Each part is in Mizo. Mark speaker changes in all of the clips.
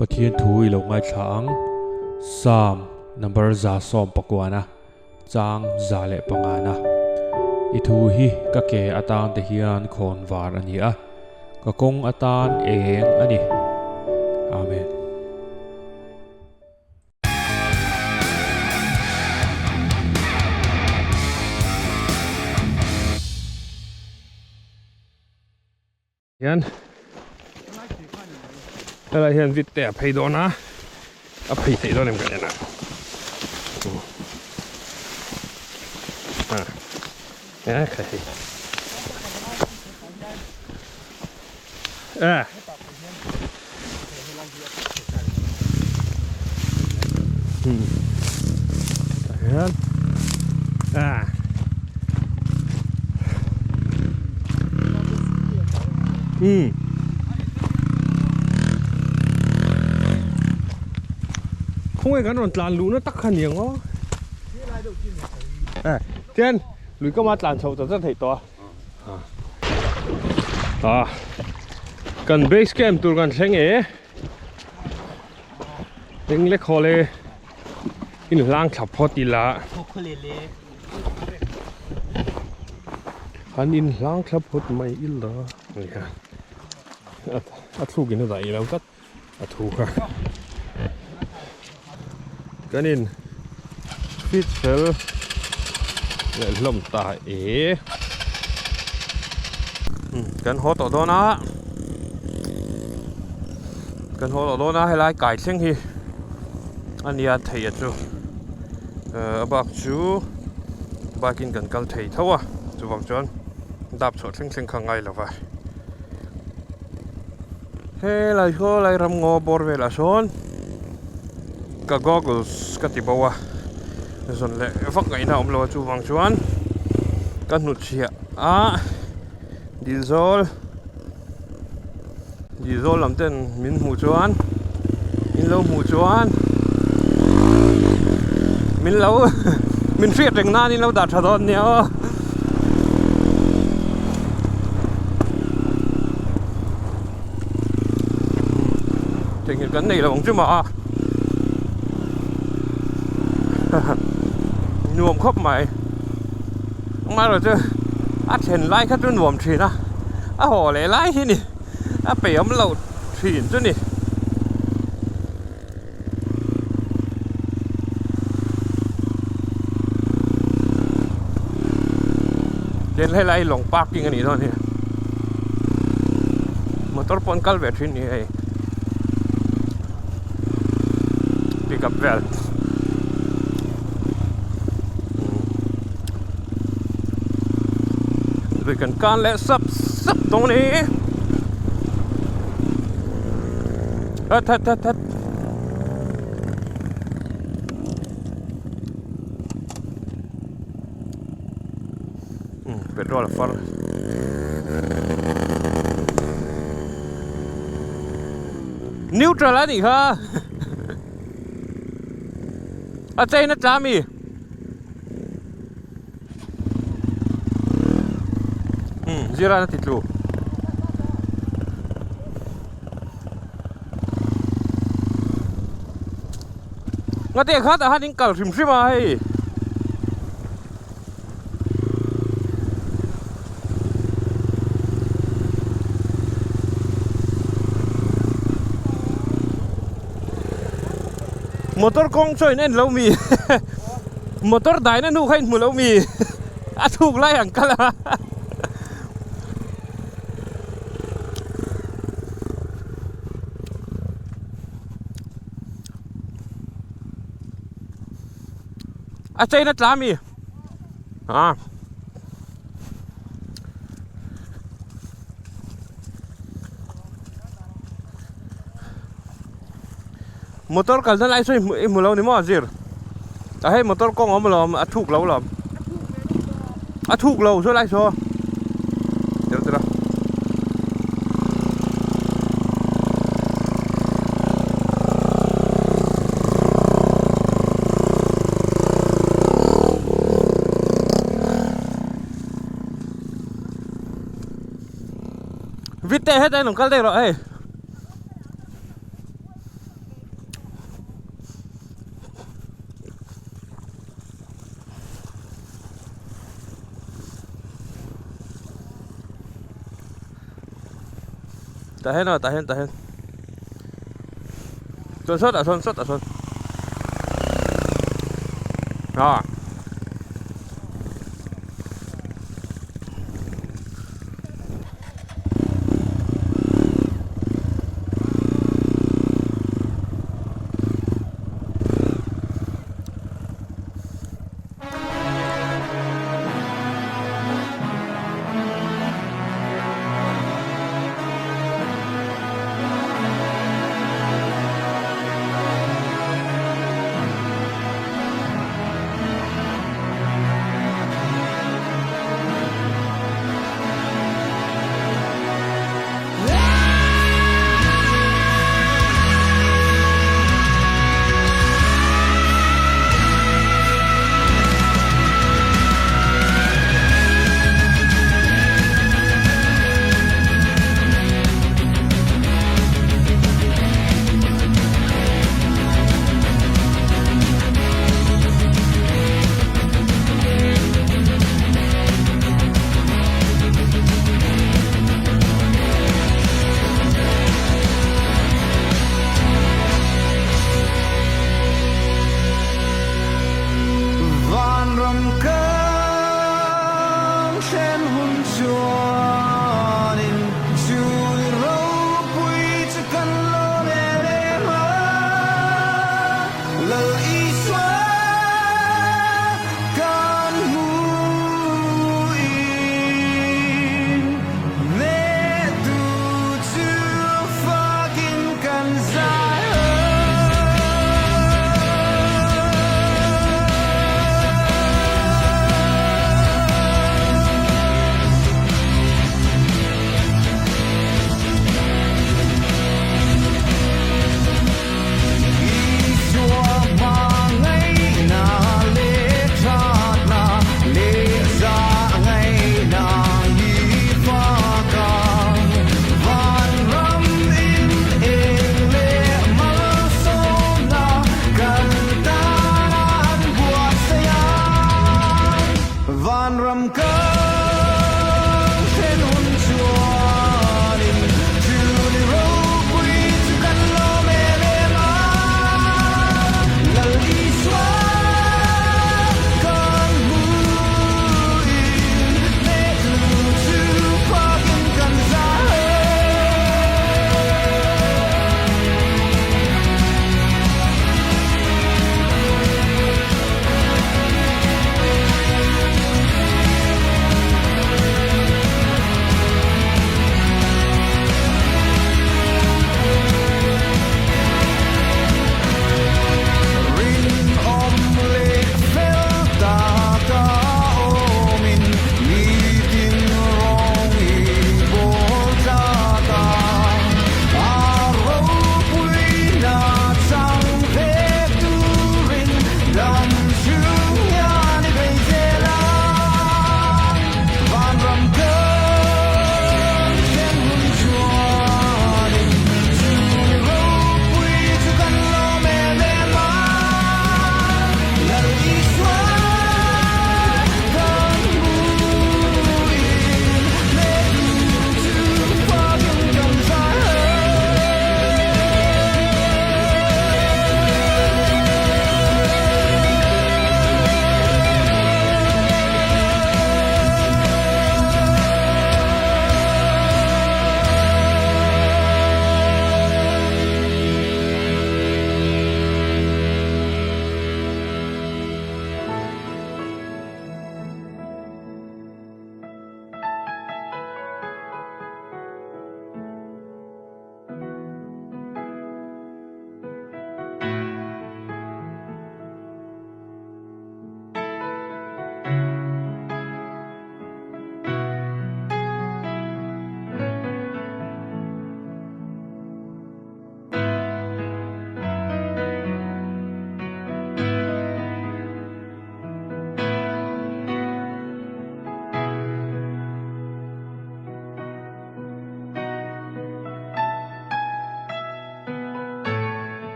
Speaker 1: Pathian thu i lo ngaithla ang, Psalm number 119, chang 105 na. I thu hi ka ke atan te hian khawn var a ni a, ka kawng atan eng a ni. Amen.
Speaker 2: Hian helai hian vit te a phei dawn a a phei theih dawn em ka en a a e khai hei e hian a um khawnge kan rawn tlan luhna tak kha ni ang aw e tian lui kama tlan chhoh ta zat theih tawh a a kan base camp tur kan thleng e eng lek haw le in hlang thla phawt ila an in hlang thla phawt mai ila a thluk in a dah ilo tlat a thu kha kan in fit fel leh hlawm ta e kan haw tawh dawn a kan haw tawh dawn a helai kai thleng hi a nia thei a chu a bak chu bike in kan kal thei tho a chuvang chuan dap chhuah thleng thleng kha a ngai lo va. Helai saw lai ram ngaw bawr velah sawn ka goggles ka ti bo a zawn leh vak ngaihna a awm lo a chuvang chuan ka hnutchhiah a dilzawl dilzawl lam ten min hmuh chuan min lo hmuh chuan min lo min hriat reng nan in lo dah tha dawn nia aw. Theihnghilh kan nei lo ang chu mah a nuam khawp mai amaherawh chu a thlen lai kha chu nuam thin a a haw leh lai hi ni a peih awm loh thin chu ni. Tin helai hi lawng parking a nih dawn hi motor pawh an kal ve thin ni hei pickup vel lui kan kan leh sap sap dawn e. Hat hat hat hat. Petrol a far. Neutral a nih kha. A chain a tla mi. Zira na ti tlu. Ngate kha tah khan in kal hrim hrim a hei. Motor kawng chu a in en lo mi motor daina hnu kha a in hmu lo mi a thuk lai ang kal a. A chain a tla mi a motor kalna lai saw i hmu lo ni maw zir a hei motor kawng a awm alawm a thuk lo alawm a thuk lo saw lai saw tel tel a. Vite hetah hian rawn kal daih rawh hei. Tah hian aw tah hian tah hian chuan sawtah sawn sawtah sawn ah.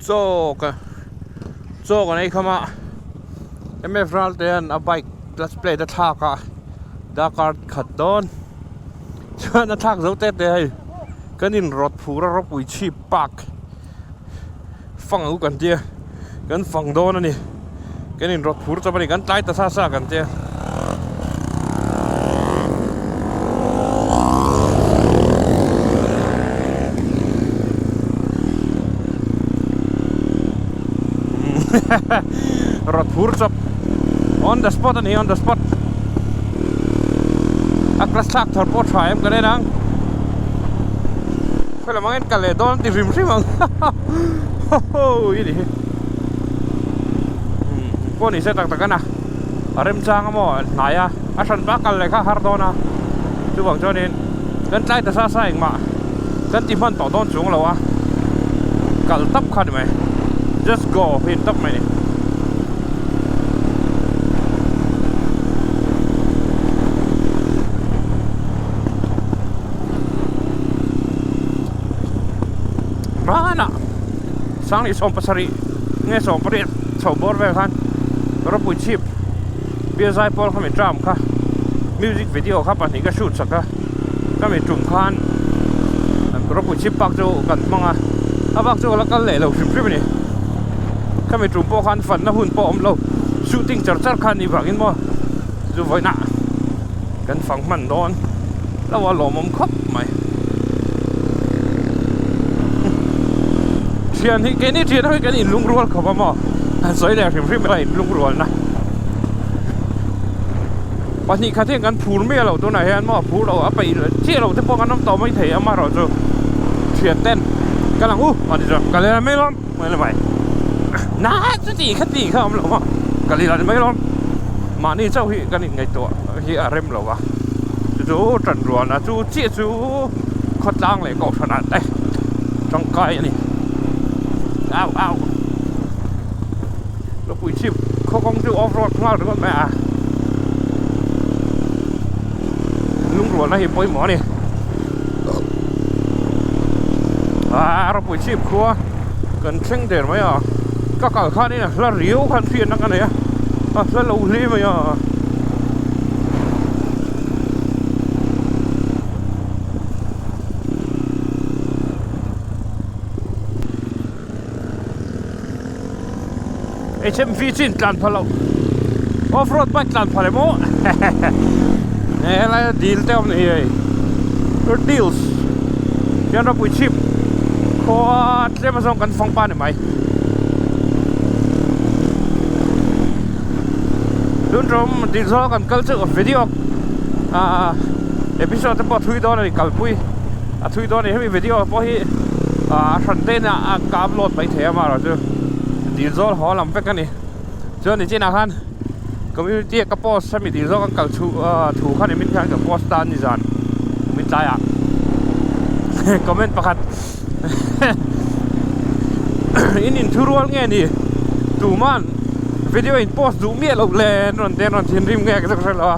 Speaker 2: Chaw ka chaw kan ei kham a M_F Raltea'n a bike clutch plate a thlak a darkar khat dawn chuan a thlak zo tete hei kan in rawt phur a rawpui chhip park fang ang kan tia kan fang dawn a ni kan in rawt phur chawp a ni kan tlai ta sa sa kan tia. Rawt phur chawp on the spot a ni on the spot a class thlak thar pawh tha em ka nen ang khawi lam angin kal leh dawn ti hrim hrim ang ho ho i ni hi pawh ni se tak tak a na a remchang a maw hnai a a hran vak kal leh kha a har dawn a chuvang chuanin kan tlai ta sa sa engmah kan ti hman tawh dawn chung lo a kal tap kha ni mai just go hi tap mai ni. Hmanah Sanglih 70 nge 18 chho bawr vel khan rawpui chhip bial zaipawl kha mi tram kha music video kha pahnih ka shoot sak a ka mi tum khan rawpui chhip pak chu kan hmang a a bak chu ka la kal leh lo hrim hrim a ni ka mi tum pawh khan fanna hun pawh a awm lo shooting char char kha a nih vangin maw chu vawiinah kan fang hman dawn lo a lawmawm khawp mai thian hi keini thian ho hi kan inlung rual khawp a maw han sawi leh hrim hrim ila inlung rualna pahnih khat hian kan phur miah lo tunah hian maw phur lo a peih chiah lo te pawh kan awm tawh mai thei amaherawhchu thian ten ka lang u a ti chuan ka lel mai lawm mai la mai na chuti kha ti kha awm lo maw ka lel mai lawm mahni chauh hi kan inngaihtuah hi a rem lo va chu chu tan ruahna chu chiah chu khawtlang leh kohhran ah te tangkai a ni au au lupui chhip khaw kawng chu off road nghal ringawt mai a lungrualna hi pawimawh a ni ah ropui chhip khua kan thleng der mai a ka kal khanin a hla riau khan hriatna ka nei a a hla lo hle mai a. HMV chu in tlan phal loh off road bike tlan phal em aw helai dil te awm ni hei deals hian ropui chhip khua tlem azawng kan fang pa ni mai tun tum dil zawng kan kal chu video ah episode te pawh a thui dawn a ni kalpui a thui dawn a ni hemi video pawh hi ah a hran te in a ka upload mai thei a amaherawhchu dil zawl haw lam vek a ni chuan nichinah khan community a ka post hemi dil zawl kan kal chhuh thu kha ni min khan ka post ta a ni zan min tlaiah comment pakhat in inthurual nge ni tuman video in post duh miah loh le an rawn ti a an rawn thinrim nge ka hre lo a.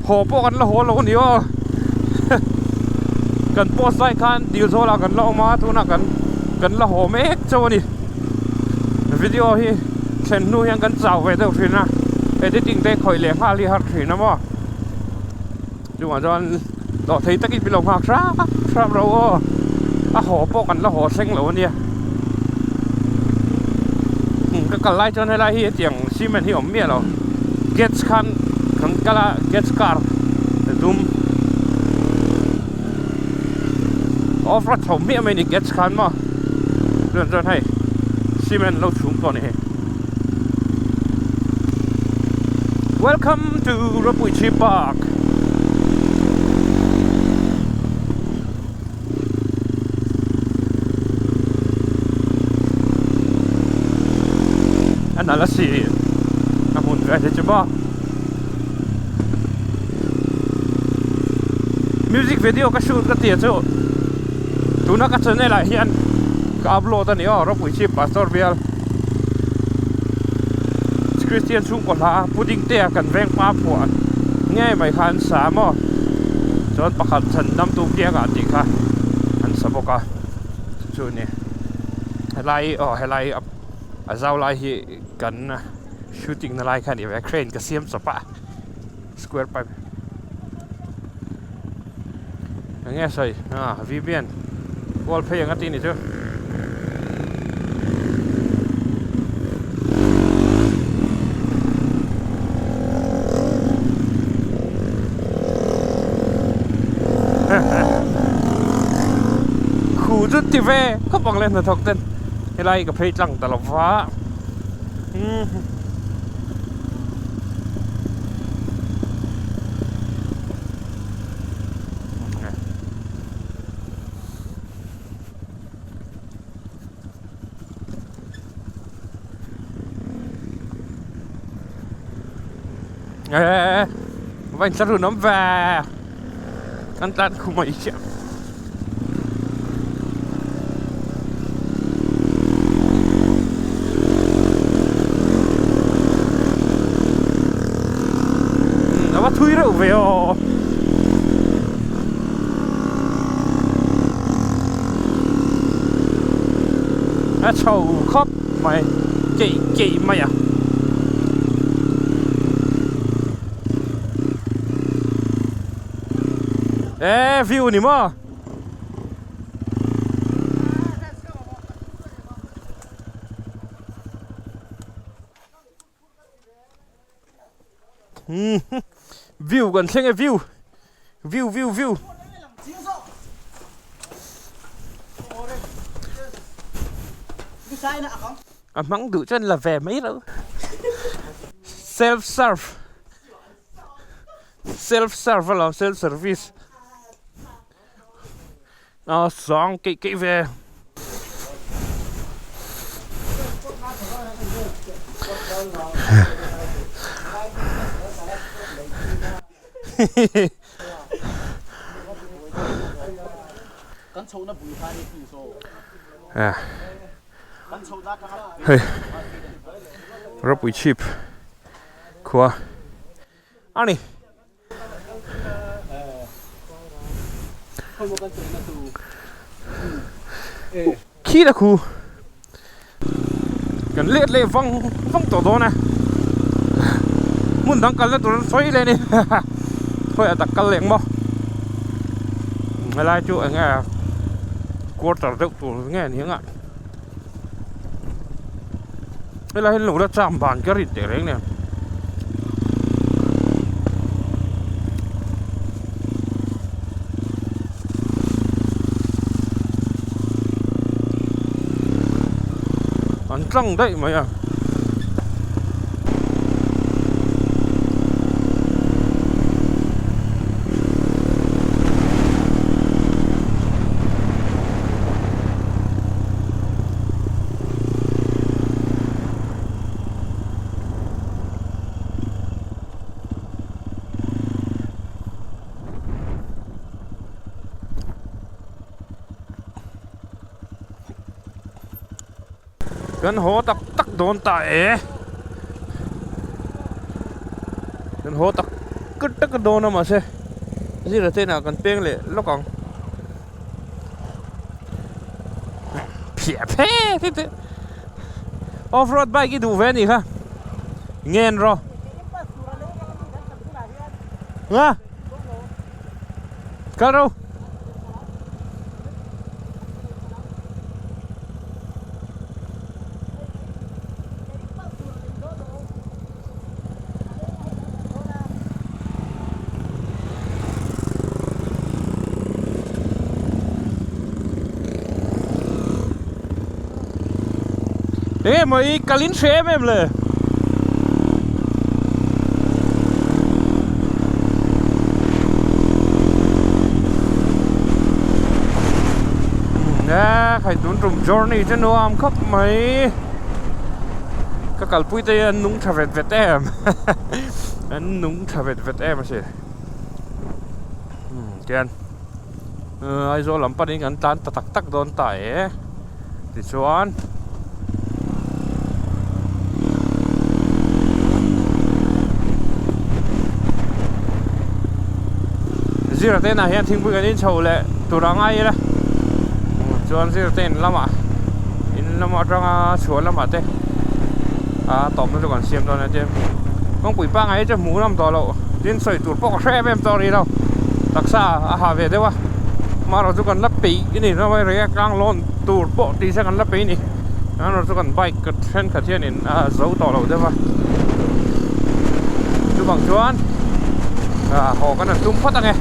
Speaker 2: Haw pawh kan la haw lo a ni aw kan post lai khan dil zawlah kan la awm a tunah kan kan la haw mek chauh a ni video hi thlen hnu hian kan chau ve deuh thin a editing te khawih leh nghal hi a har thin a maw chuvang chuan dawhthei takin min lo nghak hram hram ro aw a haw pawh kan la haw thleng lo a nia ka kal lai chuan helai hi hetiang cement hi a awm miah lo gets khan kan kal a gets car dum off road chho miah mai a ni gets khan maw chuan chuan hei cement lo chhum tawh a ni hei welcome to Rawpuichhi park. A nalh a si a hmun vel hi chu maw music video ka shoot ka tia chu tuna ka channel ah hian ka upload a ni aw ropui chhip pastor bial Christian chhungkaw hla pudding te a kan veng hma phuah ngei mai kha an sa maw chuan pakhat chhan dam tu kiangah tih kha an sa bawk a chu chu a ni. Helai aw helai a zau lai hi kan shooting na lai kha a ni ve a crane ka siam chawp a square pipe eng nge sawi ah Vivian kual phei ang a tih a nih chu. Khu chu ti ve khawp ang le hnathawk ten helai ka phei tlang ta lo va umm. Eee va in thla run awm ve kan tlan khum a ichiah a va thui reuh ve aw. A chho khawp mai keih keih mai a. E view ni maw? View kan thleng e view view view view a hmang duh chuan la ve mai lo self serve self serve alawm self service a sang keih keih ve. Hei ropui chhip khua a ni. Khi la khu kan let leh vang vang tawh dawn a hmun dang kalna tur an sawi leh a ni khawi ah tak kal leh ang maw helai chu eng nge quarter deuh tur nge ni ang a Helai hian lo la cham ban ka rin teh reng nen. An tlang daih mai a. Kan haw tak tak dawn ta e kan haw tak tak dawn a mahse zira te inah kan peng leh lawk ang. Phiah phe ti teh off road bike i duh ve anih kha ngen rawh nga kal ro Enge maw i kal in hre em em le? E khai tun tum journey chu nuam khawp mai ka kalpui te hi an nung tha vet vet em an nung tha vet vet em a si. Tian Aizawl lam panin kan tlan ta tak tak dawn ta e tichuan zira te inah hian thingpui kan inchho leh tur a ngai ila chuan zira te in lamah in lamah atanga chhuah lamah te a tawpna chu kan siam dawn a tia kawngpui pangngai hi chu hmuh lam tawh loh tin sawi tur pawh ka hre em em tawh rih lo taksa a ha ve deuh a amaherawhchu chu kan la peih a ni ramai rei a tlang lawn tur pawh tih se kan la peih a ni amaherawhchu chu kan bike thenkhat hianin a zo tawh lo deuh a chuvang chuan haw kan han tum phawt ange.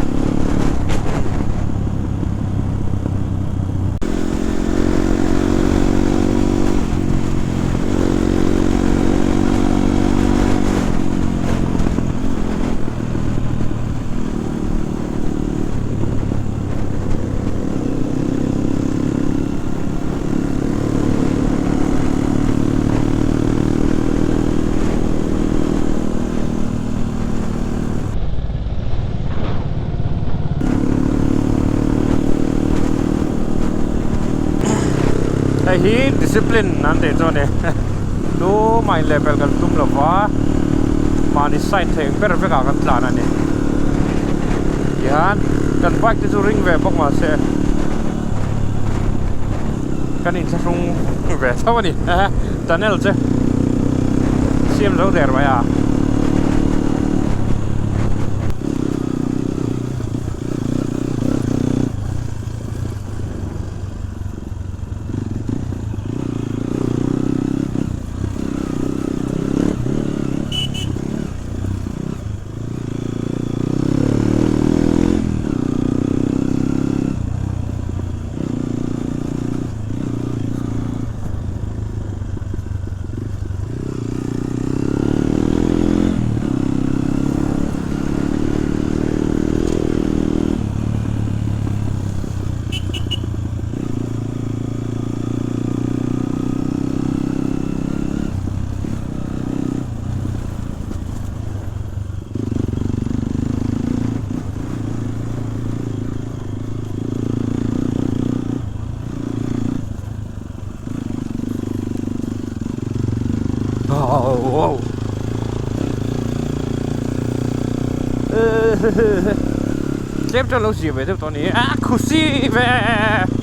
Speaker 2: Hei hi discipline an tih chu a ni tumah in lehpelh kan tum lo va mahni side thei ang ber vekah kan tlan a ni tihian kan bike te chu ring ve bawk mahse kan inthlahrung ve tho a ni tunnel chu siam zo der mai a. Tlem chuan lo zir ve deuh tawh a ni a khusi ve.